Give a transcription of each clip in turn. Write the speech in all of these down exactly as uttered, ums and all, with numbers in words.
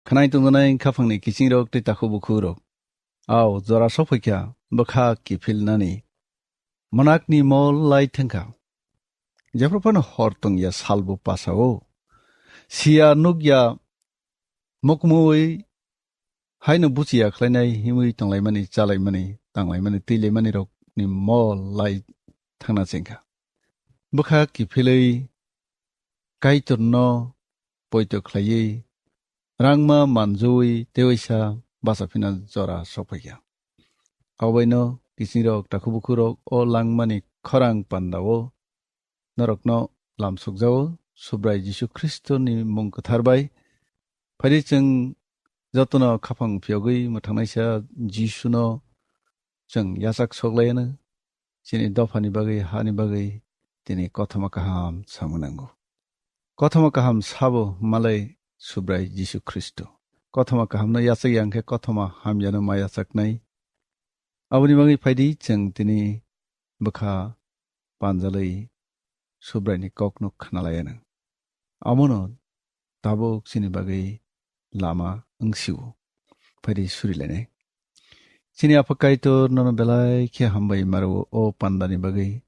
Khwnai tongjanai khaphangni kiching rok tei takhuk bukhuk rok. Ao, jora sokphaikha bwkha kiphilnani. Mwnakni mol lai thangkha. Jephru phano hor tongya salbo pasao. Siya nukya mukmui haino buchiya khlainai himwi tonglaimani, chalaimani, tanglaimani, twilaimani rokni mol lai thangna chengkha. Bwkha kiphilwi Kaitorno poito khlaiwi, rangma manjui tewaisa bachaphina jora sokphaikha. Abaino kiching rok, takhuk bukhuk rok o langmani khorang pandao norokno lamsokjao, Subrai Jisu Khristoni mung kwthar bai. Phaidi chwng jotono khaphang phiyogwi mwthangnaisa Jisuno chwng yachak soklaiano, chini dophani bagwi, hani bagwi tini kothoma kaham samung nango. Kothoma kaham sabo hwnmalai Subrai Jisu Khristo. Kothoma kahamno yachak ya hwnkhe kothoma hamyano ma yachaknai. Aboni bagwi phaidi chwng tini bwkha panjalwi Subraini kokno khnalaiano. Amono tabuk chini bagwi lama wngsio. Phaidi surilainai. Chini Apha Kaitor, nono belai khe hambai maro o pandani bagwi.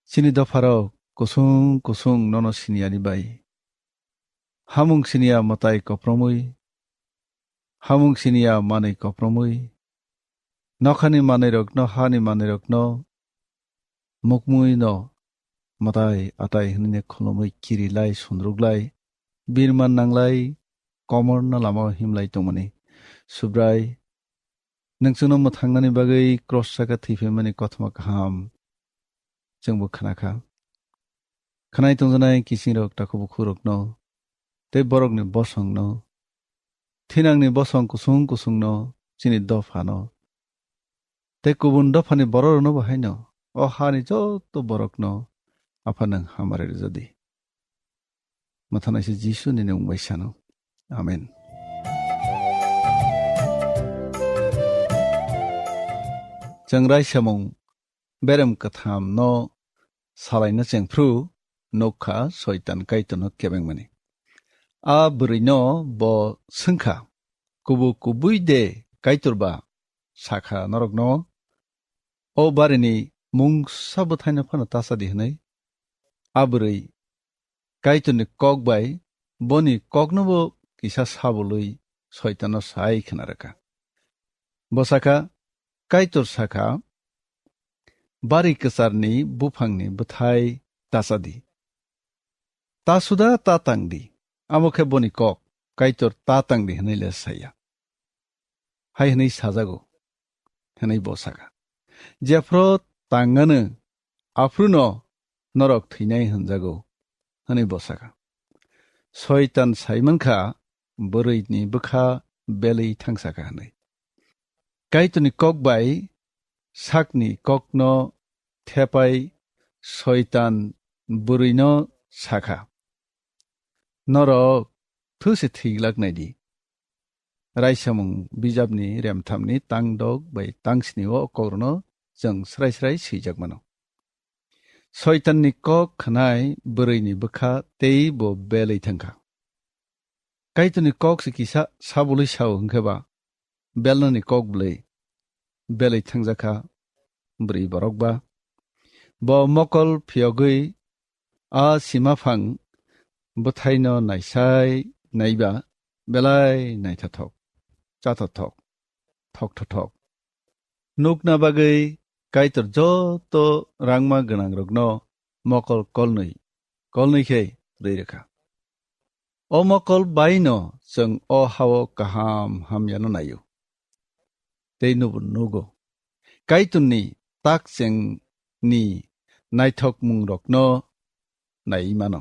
Chini dopharok kusung kusung nono siniyani bai. Hamung siniya mwtai kopromwi, hamung siniya manwi kopromwi, nokhani manwirokno, hani manwirokno, mukmui no mwtai atai hwnwi khulumwi kirilai, sundruklai, birman nanglai, komorno lamao himlai tongmani. Subrai, nwng chwngno mwthangnani bagwi cross saka thwi phaimani kothoma kaham chwngbo khnakha. Khnai tongjanai kiching rok, takhuk bukhuk rokno, tei borokni bosongno, thinangni bosong kusung kusungno, chini dophano, tei kubun dophani bororoknobo haino, o hani joto borokno Apha nwng hamari rwjadi. Mwthanaisa Jisu nini mung bai sano. Amen. Chwng raisamung berem kwtham no salaina chengphru nukha Soitan Kaitorno kebengmani. A bwrwino bo swngkha, "Kubu kubui de Kaitor ba?" Sakha norokno, "O barini mungsa bwthaino phano ta chadi," hwnwi. A bwrwi Kaitorni kok bai boni koknobo kisa sabului Soitanno sai khna rwkha. Bo sakha, Kaitor sakha, "Bari kwcharni buphangni bwthai ta chadi. Ta suda ta tangdi, amo khe boni kok, Kaitor ta tangdi," hwnwi le saya. Hai hwnwi sajago, hwnwi bo sakha. Jephru tangano, aphruno norok thwinai hwnjago, hwnwi bo sakha. Soitan saimankha, bwrwini bwkha belwi thangsakha hwnwi. Kaitorni kok bai sakni kokno thepai Soitan bwrwino sakha, "Norok thwse thwi glak nai di." Raisamung bijapni remthamni tang dok bai tang sni o kokrokno chwng srai srai swijak mano. Soitanni kok khnai bwrwini bwkha tei bo belwi thangkha. Kaitorni kok se kisa sabului sao hwnkhe ba, belnani kok bwlwi belwi thangjakha bwrwi borok ba. Bo mokol phiyogwi a simaphang bwthaino naisai naiba belai naithothok, chathothok, thokthothok. Nukna bagwi Kaitor joto rangma gwnangrokno mokol kolnwi, kolnwi khe rwi rwkha. O mokol baino chwng o hao kaham hamyano naio. Tei nubo nugo, Kaitorni takchengni naithokmungrokno naiwi mano.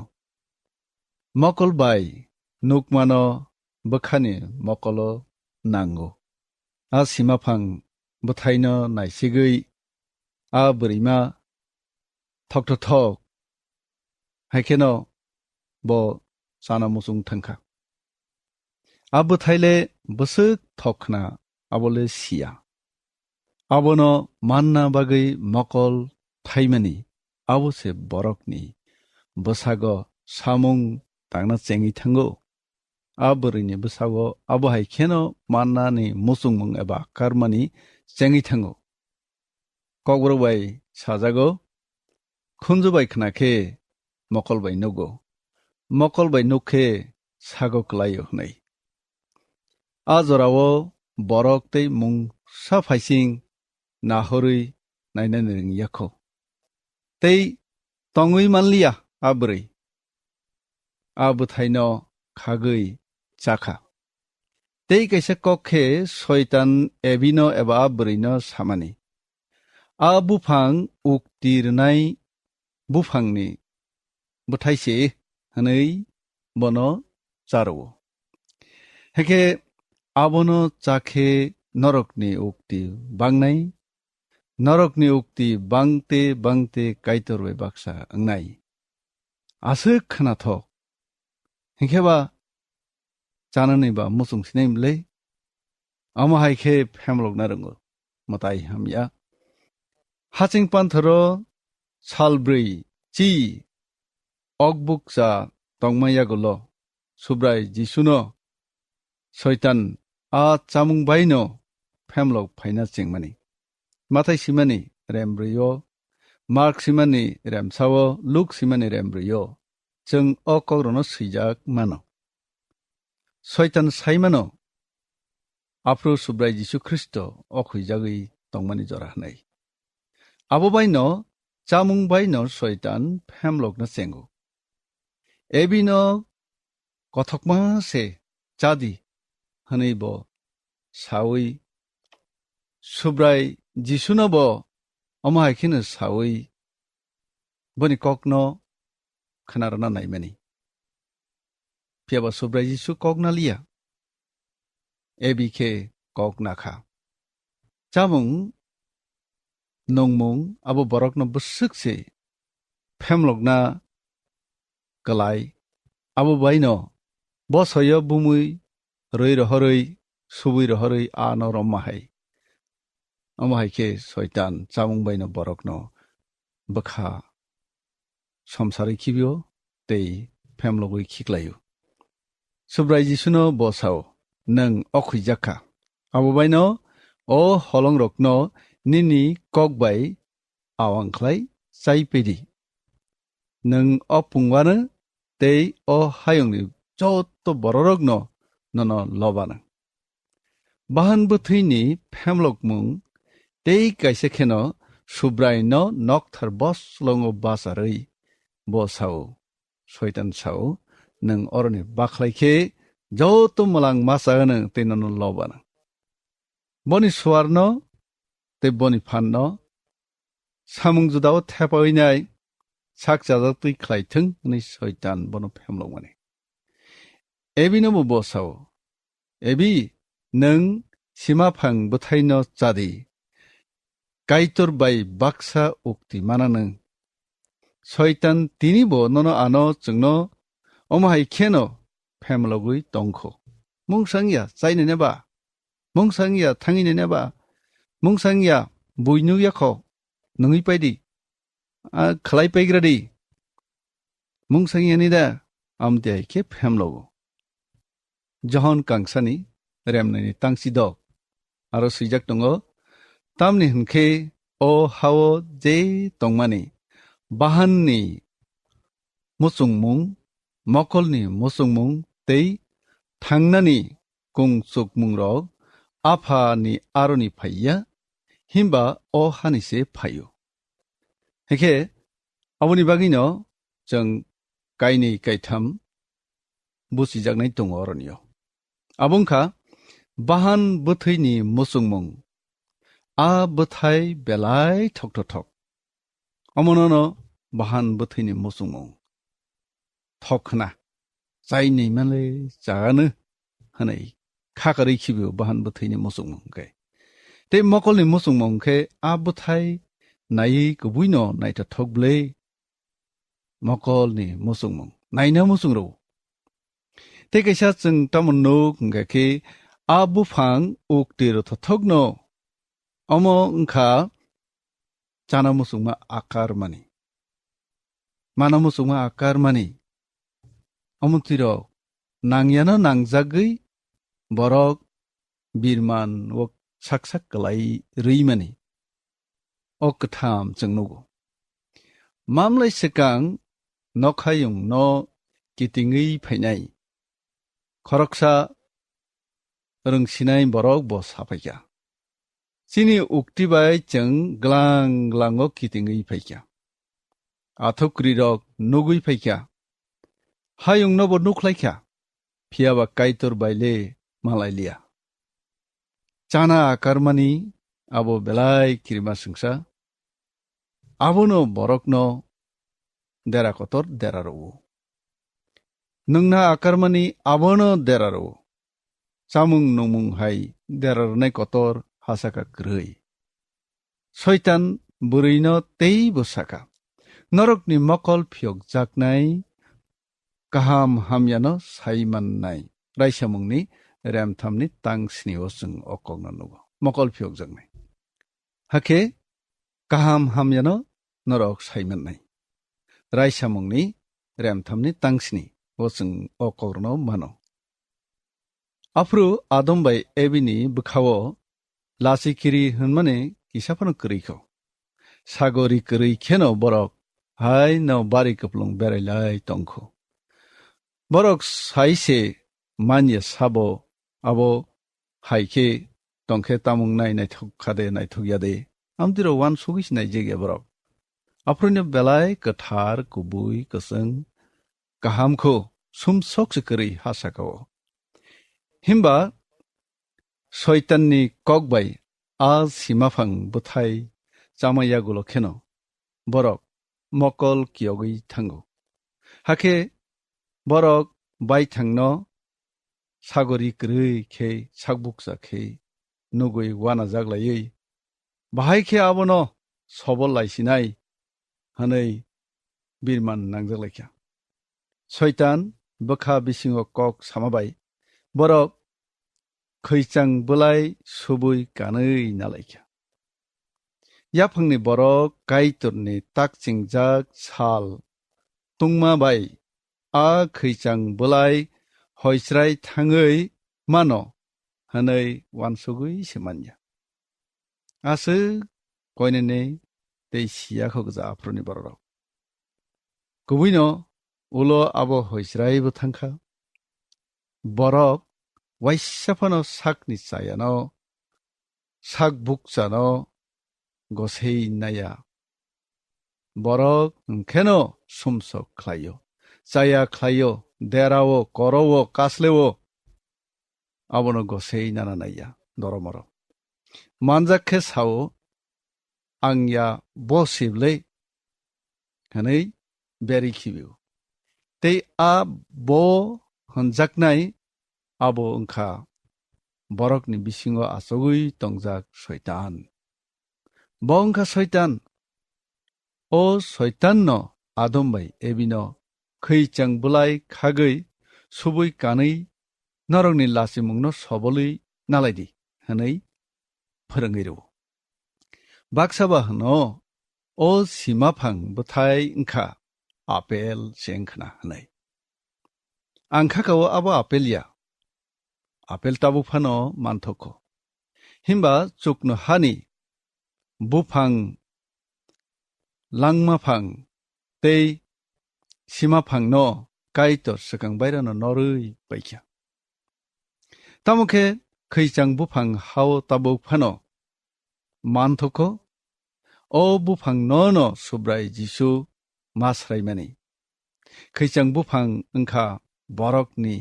Mokol bai nukmano bwkhani mokolo nango. A simaphang bwthaino naisigwi a bwrwima thokthothok hai kheno bo chana muchung thangkha. A bwthaile bwswk thok khna, abole siya. Abono manna bagwi mokol thaimani, abo se borokni bwsago samung tangna chengwi thango. a bwrwini bwsago abo hai kheno mannani muchungmung eba karmani chengwi thango. Kokborok bai sajago, khunju bai khna khe mokol bai nugo, mokol bai nuk khe sago kwlaio hwnwi. A jorao borok tei mungsa phaising nahorwi nainani ringya kho. Tei tongwi manliya a bwrwi. A bwthaino khagwi chakha. Tei kaisa kok khe Soitan Ebino eba a bwrwino samani, "A buphang ukti rwnai buphangni bwthai se," hwnwi bono charwo. Hekhe abono chakhe norokni ukti bangnai, norokni ukti bangte bangte Kaitor bai baksa wngnai. Aswk khwnathok. Hinkhe ba chanani ba muchung sinai mlei? Amo hai khe phemlokna rwngo. Mwtai hamya. Haching panthoro salbrwi chi okbukcha tongma yagulo Subrai Jisuno Soitan a chamung baino phemlok phaina chengmani. Mathai simani rembrwi-o, Mark simani remsa-o, Luk simani rembrwi-o chwng o kokrokno swijak mano. Soitan sai mano, aphuru Subrai Jisu Khristo o khwijagwi tongmani jora hwnwi. Abo baino chamung baino Soitan phemlokna chengo. Ebino kothokma se chadi hwnwi bo saui, Subrai Jisuno bo omo hai kheno saui boni kokno khwnarwna naimani. Phiya ba Subrai Jisu kok na liya, Ebi khe kok na kha. Chamung nungmung abo borokno bwswk se phemlokna kwlai. Abo baino bosoyo bumui rwi rohorwi, subui rohorwi ano romma hai. Omo hai khe Soitan chamung baino borokno bwkha somsarwi khibio tei phemlogwi khiklaio. Subrai Jisuno bo sao, "Nwng o khwijak kha. Abo baino o holongrokno nini kok bai awang khlai chai pedi. Nwng o pungwano tei o hayungni joto bororokno nono lobano." Bahan bwthwini phemlokmung tei kaisa kheno Subraino nokthar boslongo bacharwi bo sao, Soitan sao, "Nwng oroni bakhlai khe joto mwlang masa hwnwi tei nono lobano." Boni suarno tei boni phanno samung judao thepawi nai sak chajaktwi khlai thung hwnwi Soitan bono phemlokmani. Ebino bo bo sao, "Ebi, nwng simaphang bwthaino chadi, Kaitor bai baksa ukti mana nwng." Soitan tini bo nono ano chwngno omo hai kheno phemlogwi tongkho. Mungsang ya chainai neba? Mungsang ya thangwi nai neba? Mungsang ya bui nukya kho? Nungwi paidi. A khlai paigra di. Mungsang yani da? Amtwi hai khe phemlogo. Johon kangsani remnaini tangsi dok aro swijak tongo, "Tamni hwnkhe o hao je tongmani bahanni muchungmung, mokolni muchungmung tei thangnani kung chukmungrok Aphani aroni phaiya, himba o hani se phaio." Hinkhe aboni bagwino chwng kainwi kaitham buchijaknai tongo oronio. Abo wngkha bahan bwthwini muchungmung. A bwthai belai thoktothok. Omonono bahan bwthwini muchungmung thok khna. Chainwi manle chagano hwnwi khakarwi khibio bahan bwthwini muchungmung khe. Tei mokolni muchungmung khe a bwthai naiwi kubuino naithothok bwlwi mokolni muchungmung naina muchungrwo. Tei kaisa chwng tamo nuk hwnkha khe a buphang ukti rwthothokno, omo wngkha chana muchungma akar mani. Mana muchungma akar mani. Omo twirok nangyano nangjagwi borok birman o sak sak kwlai rwimani o kwtham chwng nugo. Mamlai swkang nokhayungno kitingwi phainai khoroksa rwngsinai borok bo saphaikha. Chini ukti bai chwng glang glango kitingwi phaikha. Athukrirok nugwi phaikha. Hayungno bo nukhlaikha. Phiyaba Kaitor bai le malailiya. Chana akarmani abo belai kirima swngsa. Abono borokno dera kotor dera rwo. Nwngna akarmani abono dera rwo. Chamung nungmung hai dera rwnai kotor hasaka kwrwi. Soitan bwrwino teibo saka, "Norokni mokol phiyokjaknai kaham hamyano sai mannai." Raisamungni remthamni tang sni o chwng o kokno nugo. Mokol phiyokjaknai. Hakhe kaham hamyano norok sai mannai. Raisamungni remthamni tang sni o chwng o kokrokno mano. Aphuru Adam bai Evi ni bwkhao lachi kiri hwnmani kisa phano kwrwi kho. Sagori kwrwi kheno borok hai no bari kwplung berai lai tong kho. Borok sai se man ya sabo, abo hai khe tong khe tamung nai naithok kha de, naithok ya de. Amtwi rok uansugwi se naijak ya borok. Aphuru no belai kwthar, kubui, kwchwng, kaham kho, sumsok se kwrwi ha saka o. Himba Soitanni kok bai a simaphang bwthai chama yagulo kheno borok mokol kiyogwi thango. Hakhe borok baithangno sagori kwrwi khe sakbukcha khe nugwi uanajak laiwi, "Bahai khe abono sobol laisinai," hwnwi birman nangjak laikha. Soitan bwkha bisingo kok sama bai borok khwichang bwlai subui kanwi nalaikha. Yaphangni borok Kaitorni takchingjak sal tungma bai a khwichang bwlai hoichrai thangwi mano hwnwi uansugwi se manya. Aswk koinene tei siya kho gwja aphuruni bororok. Kubuino ulo abo hoichrai bo thangkha. Borok waisa phano sakni chayano, sak bukchano gosei naya. Borok hwnkheno sumsok khlaio, chaya khlaio, derao, korao, kasleo. Abono gosei nana naiya doromoro. Manjak khe sao, "Ang ya bo sible," hwnwi beri khibio. Tei a bo hwnjaknai abo wngkha borokni bisingo achugwi tongjak Soitan. Bo wngkha Soitan. O Soitanno Adam bai Ebino khwichang bwlai khagwi subui kanwi norokni lachimungno sobolwi nalaidi hwnwi phwrwngwi rwo. Baksa ba hwno, o simaphang bwthai wngkha apel se wngkhwna hwnwi. Ang kha kao abo apel ya. Apel tabuk phano manthokho. Himba chuknohani buphang, langmaphang tei simaphangno Kaitor swkang bairano norwi paikha. Tamo khe khwichang buphang hao tabuk phano manthokho, o buphang nono Subrai Jisu ma swraimani. Khwichang buphang wngkha borokni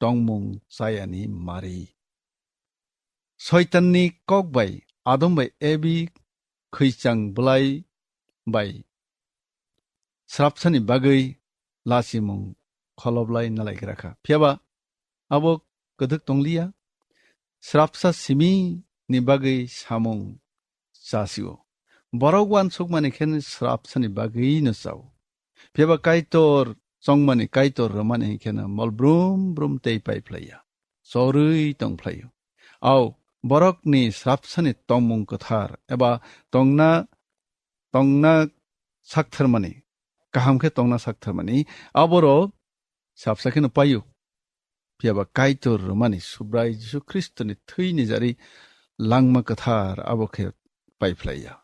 tongmung chayani mari. Soitanni kok bai Adam bai Ebi khwichang bwlai bai srapsani bagwi lachimung kholoblai nalaigra kha. Phiyaba abo kwdwk tongliya. Srapsa simi ni bagwi samung chasio. Borok uansukmani khe srapsani bagwino chao. Phiyaba Kaitor chongmani, Kaitor rwmani hinkhe no mol brum brum tei pai phlaiya, chorwi tong phlaio. Au, borokni srapsani tongmung kwthar eba tongna, tongna saktharmani, kaham khe tongna saktharmani, aborok sapsa kheno paio. Phiya ba Kaitor rwmani Subrai Jisu Khristoni thwi nijari langma kwthar abo khe paiphlaiya.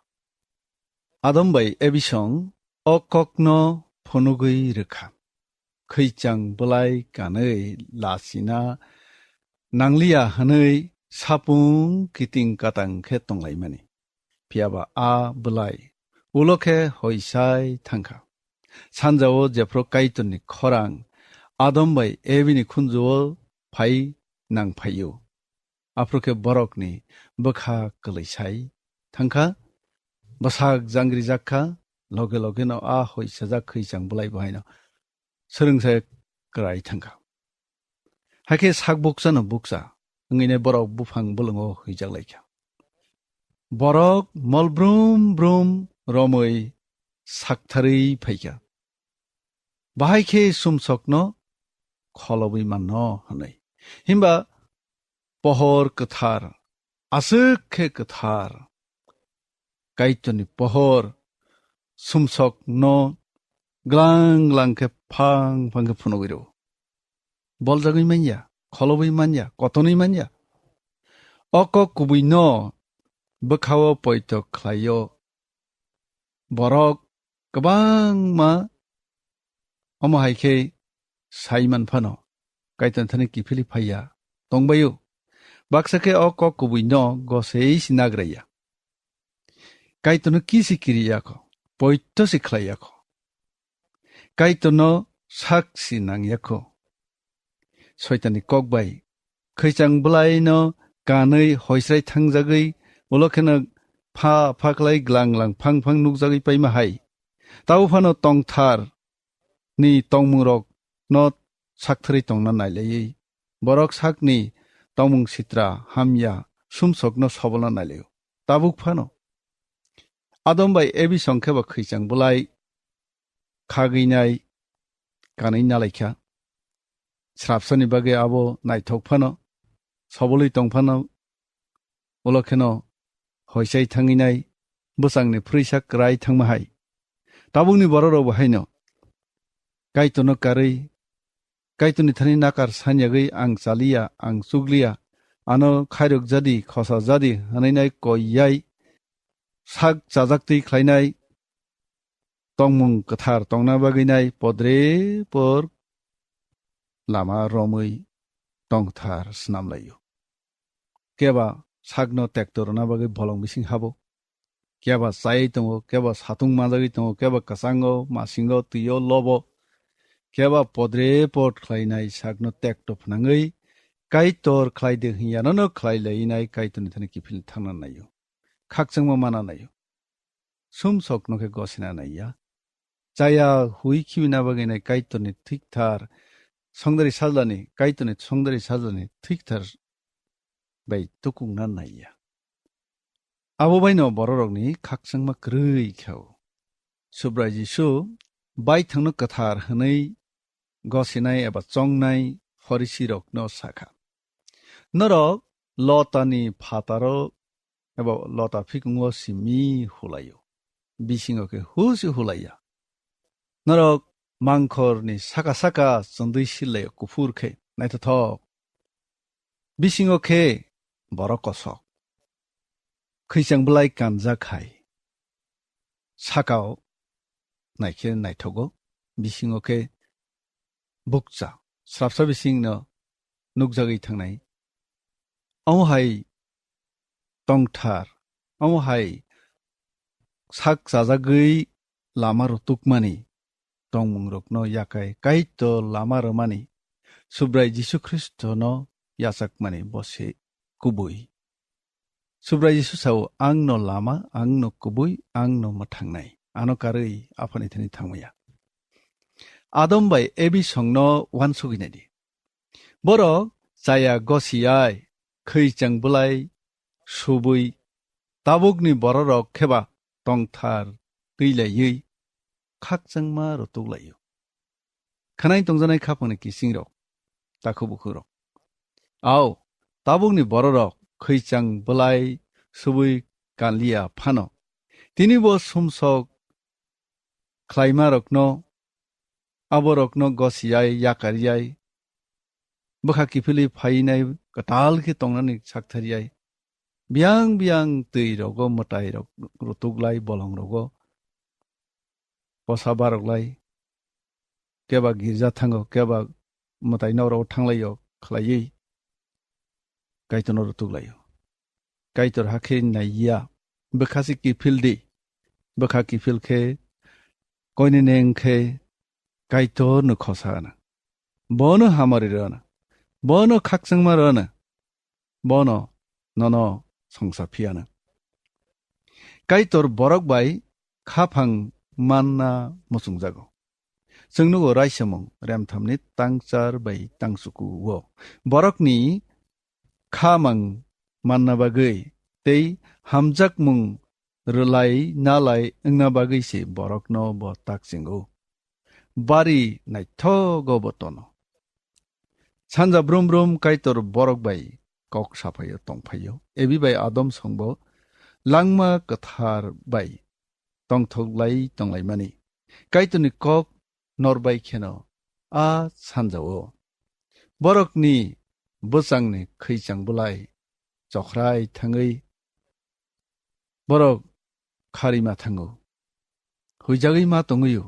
Adam bai Ebi song o kokno phunugwi rwkha. Khwichang bwlai kanwi lachina nangliya hwnwi sapung kiting katang khe tonglaimani. Phiya ba a bwlai ulo khe hoisai thangkha. Sanjao jephru Kaitorni khorang Adam bai Ebini khunjuo phai nang phaiyo. Aphuru khe borokni bwkha kwlwisai thangkha, bwsak jangrijak kha, loge loge no a hoisajak khwichang bwlai bo haino swrwngsa kwrai thangkha. Hakhe sak bukcha no bukcha wngwi nai borok buphang bwlwngo huijak lai kha. Borok mol brum brum romwi saktharwi phaikha. Bahai khe sumsokno kholobwi manno hwnwi. Himba pohor kwthar, aswk khe kwthar. Kaitorni pohor sumsokno glang glang khe phang phang khe phunugwi rwo. Boljagwi manya, kholobwi manya, kotonwi manya. O kok kubui no bwkhao poito khlaio. Borok kwbangma omo hai khe sai man phano, Kaitorni thani kiphilwi phaiya tongbaio. Baksa khe o kok kubui no gosei si nagraiya. Kaitorno kisi kiriya kho, poito si khlaiya kho. Kaitorno sak si nangya kho. Soitanni kok bai khwichang bwlai no kanwi hoisrai thangjagwi, ulo kheno pha pha khlai glang glang phang phang nukjagwi paima hai. Tabo phano tongthar ni tongmung rok no sakthwrwi tongna nailaiwi, borok sakni tongmung sitra hamya sumsok no sobolna nailaio. Tabuk phano Adam bai Ebi song khe ba khwichang bwlai khagwi nai kanwi nalaikha. Srapsani bagwi abo naithok phano, sobolwi tong phano, ulo kheno hoisai thangwi nai bwsangni phwrwisa kwrai thangma hai. Tabukni bororok bo haino Kaitorno karwi, Kaitorni thani nakar sanyagwi ang chaliya, ang chukliya, ano khairok jadi, khosa jadi hwnwi nai koi yai sak chajak twi khlainai tongmung kwthar tongna bagwi nai podre por lama romwi tongthar snamlaio. Keba sakno tekto rwna bagwi bolong bising habo. Keba chai tongo, keba satung manjagwi tongo, keba kwchango, masingo, twio, lobo. Keba podre pod khlainai sakno tekto phnangwi Kaitor khlai de hwnyanano khlai lainai Kaitorni thani kiphilni thangna naio. Khakchangma mana naio. Sumsokno khe gosina naiya. Chaya hui khibina bagwi nai Kaitorni thwikthar songdari sajlani, Kaitorni songdari sajlani thwikthar bai tukungna naiya. Abo baino bororokni khakchangma kwrwi kha-o. Subrai Jisu baithangno kwthar hwnwi gosinai eba chongnai Pharisirokno sakha, "Norok lotani phataro eba lota phikungo simi hulaio, bisingo khe husi hulaiya. Norok mangkhorni saka saka chwndwi sillaio kuphur khe naithothok, bisingo khe borok kosok." Khwichang bwlai kanjak hai sakao naikhe naithogo, bisingo khe bukcha, srapsa bisingno nukjagwi thangnai. Omo hai tongthar, omo hai sak chajagwi lama rwtukmani tongmungrokno yakai Kaitor lama rwmani Subrai Jisu Khristono yachakmani bo se kubui. Subrai Jisu sao, "Ang no lama, ang no kubui, ang no mwthangnai. Ano karwi Aphani thani thangmaya." Adam bai Ebi songno uansugwi naidi. Borok chaya gosiyai, khwichang bwlai subui, tabukni bororok kheba tongthar twi laiwi khakchangma rwtuk laio. Khwnai tongjanai khapangni kisingrok, takhuk bukhukrok. Ao, tabukni bororok khwichang bwlai subui kanliya phano, tini bo sumsok khlaimarokno, aborokno gosiyai, yakariyai, bwkha kiphilwi phainai kwtal khe tongnani sakthariyai. Biyang biyang twi rogo mwtai rok rutuk lai bolong rogo, posa barok lai, keba girja thango, keba mwtai nok rogo thanglaio khlaiwi Kaitorno rutuk laio. Kaitor hakhe naiya, bwkha se kiphil di, bwkha kiphil khe koinene wngkhe Kaitorno khosa ana. Bono hamari rwna, bono khakchangma rwna, bono nono songsa phiyana. Kaitor borok bai khaphang manna muchungjago. Chwng nugo raisamung remthamni tangchar bai tangsuku o. Borokni khamang manna bagwi tei hamjakmung rwlai nalai wngna bagwi se borokno bo takchingo. Bari naithogo bo tono. Sanja brum brum Kaitor borok bai kok saphaio tongphaio. Ebi bai Adam songbo langma kwthar bai tongthok lai tonglaimani. Kaitorni kok nor bai kheno a sanjao. Borokni bwchangni khwichang bwlai chokhrai thangwi borok kharima thango. Huijagwi ma tongwio.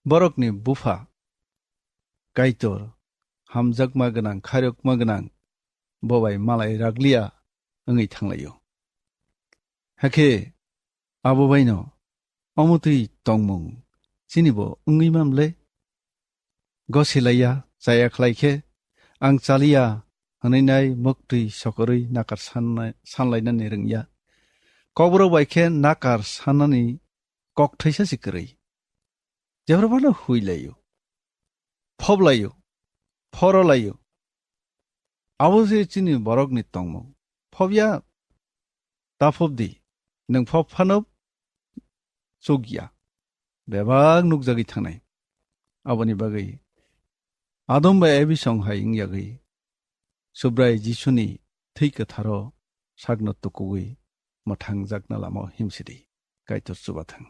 Borokni bupha Kaitor hamjakma gwnang, khairokma gwnang, bo bai malai raglia wngwi thanglaio. Hakhe abo baino omotwi tongmung chini bo wngwi mamle? Gosilaiya, chaya khlai khe, ang chaliya hwnwi nai muktwi sokorwi nakar sanna-, sanlainani rwngya. Kokborok bai khe nakar sannani kokthaisa se kwrwi. Jebra phano huilaio, phoblaio, phorolaio. Abo se chini borokni tongmung. Phobya, ta phobdi, nwng phob phano chukya. Bebak nukjagwi thangnai. Aboni bagwi Adam bai Ebi song hai wngyagwi Subrai Jisuni thwi kwtharo sakno tukugwi mwthangjakna lama himsidi. Kaitor chubathang.